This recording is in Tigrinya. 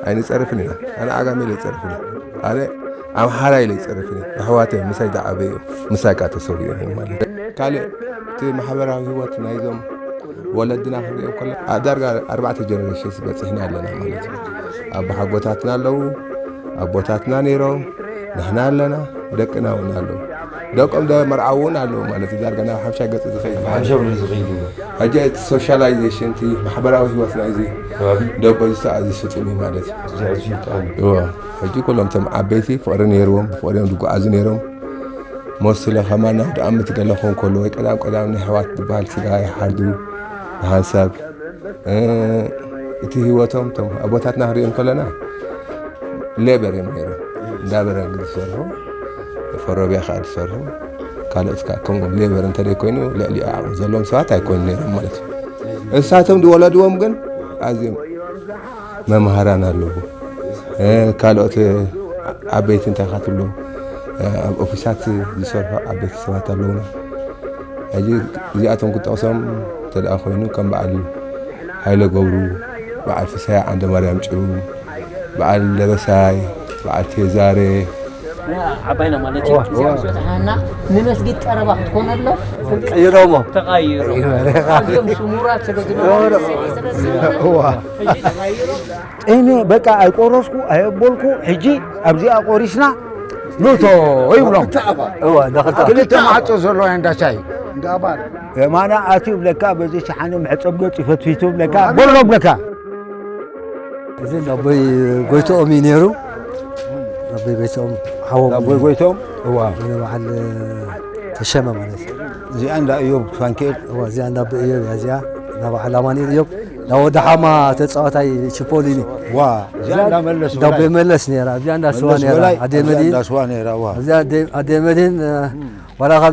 ኣይንጸርፍን ኢና። ኣነ ዓጋመ ኢለ ይጸርፍን፣ ኣነ ኣምሓራ ኢለ ይጸርፍን። ኣሕዋተ ምሳይ ዝዓበዩ ምሳይ ካ ተሰዊኦም እዮም ማለት። ካልእ እቲ ማሕበራዊ ህይወት ናይዞም ወለድና ክንሪኦም ከሎ ኣብ ዳርጋ ኣርባዕተ ጀነሬሽንስ በጺሕና ኣለና ማለት እዩ። ኣቦሓጎታትና ኣለዉ፣ ኣቦታትና ነይሮም፣ ንሕና ኣለና፣ ደቅና እውን ኣለዉ። ደቆም ዶ መርዓው እውን ኣለዉ ማለት እዩ። ዳርጋ ናብ ሓምሻ ገጽ ዝኸይድ ማለት ሓምሻ እዩ። ብሎ ዝኸይድ እዩ። ሕጂ እቲ ሶሻላይዜሽን፣ እቲ ማሕበራዊ ህይወት ናይዚ ከባቢ ደቆ ዝተኣዝዝ ፍጹም እዩ ማለት እዩ። እዚ ኣዝዩ ብጣዕሚ እዎ። ሕጂ ኩሎም እቶም ዓበይቲ ፍቕሪ ነይርዎም፣ ብፍቕሪ እዮም ዝጓዓዙ ነይሮም። ሞስለ ከማና ደኣ ምትገለኹም ከሎ ወይ ቀዳም ቀዳም ናይ ኣሕዋት ዝበሃል ስጋ ይሓርዱ ብሃንሳብ። እ፣ እቲ ህይወቶም እቶም ኣቦታትና ክንሪኦም ከለና ሌበር እዮም ነይሮም። እንዳበረንግ ዝሰርሑ፣ ፈሮብያ ከዓ ዝሰርሑ፣ ካልኦት ከዓ ከምኡ ሌበር እንተ ደይኮይኑ ልዕሊ ዓቕሚ ዘለዎም ሰባት ኣይኮኑ ነይሮም ማለት እዩ። እሳቶም ዝወለድዎም ግን ኣዝዮም መምሃራን ኣለዉ። እ፣ ካልኦት ዓበይቲ እንታይ ኢኻ ትብሎ፣ እ፣ ኣብ ኦፊሳት ዝሰርሑ ዓበይቲ ሰባት ኣለዉና። ሕጂ እዚኣቶም ክጠቕሶም እንተ ደኣ ኮይኑ ከም በዓል ሃይለ ገብሩ፣ በዓል ፍስሃ ዓንደ ማርያም ጭሩ፣ በዓል ደበሳይ፣ በዓል ቴዛሬ፣ ዓባይና ማለት እዩ። እዋ፣ እዋ። እዚኣ ዝበፅሓና ንመስጊድ ቀረባ ክትኮነሎም ቀይሮሞ። ተቐይሩ። እዚኦም ስሙራት ስለ ዝነበሩ፣ ስለ ዝነበሩ፣ እዋ። ሕጂ ተቐይሩ። እኔ በቃ ኣይቆረስኩ ኣየበልኩ። ሕጂ ኣብዚኣ ቆሪስና ንእቶ ይብሎም። እዋ፣ እንዳ ክልተ። ክልተ ማዕጾ ዘለዋ እንዳ ሻሂ። እንዳ ኣባር። የማና ኣትዩ ብለካ፣ በዚ ሸሓነ መሕጸቢ ገጹ ፈትፊቱ ብለካ፣ በሎ ብለካ። እዚ ኣቦይ ጎይትኦም እዩ ነይሩ። ኣቦይ ጎይትኦም ሓዎም ኣቦይ ጎይትኦም? እዋ። ወደ በዓል ተሸመ ማለት እዩ። እዚኣ እንዳ እዮብ ፋንኬል? እዋ፣ እዚኣ እንዳ ኣቦይ እዮብ እያ፣ እዚኣ እንዳ በዓል ኣማኑኤል እዮብ። እንዳ ወዲ ሓማ ተጻዋታይ ቺፖሊኒ። ዋ፣ እዚኣ እንዳ መለስ እንዳ በላይ። ኣቦይ መለስ ነይራ፣ እዚኣ እንዳ ስዋ መለስ ነይራ። በላይ፣ ኣደይ እዚኣ መድሂን። እንዳ ስዋ ነይራ፣ ዋ። እዚኣ ኣደይ፣ ኣደይ መድሂን፣ እ፣ ዋላ ካብ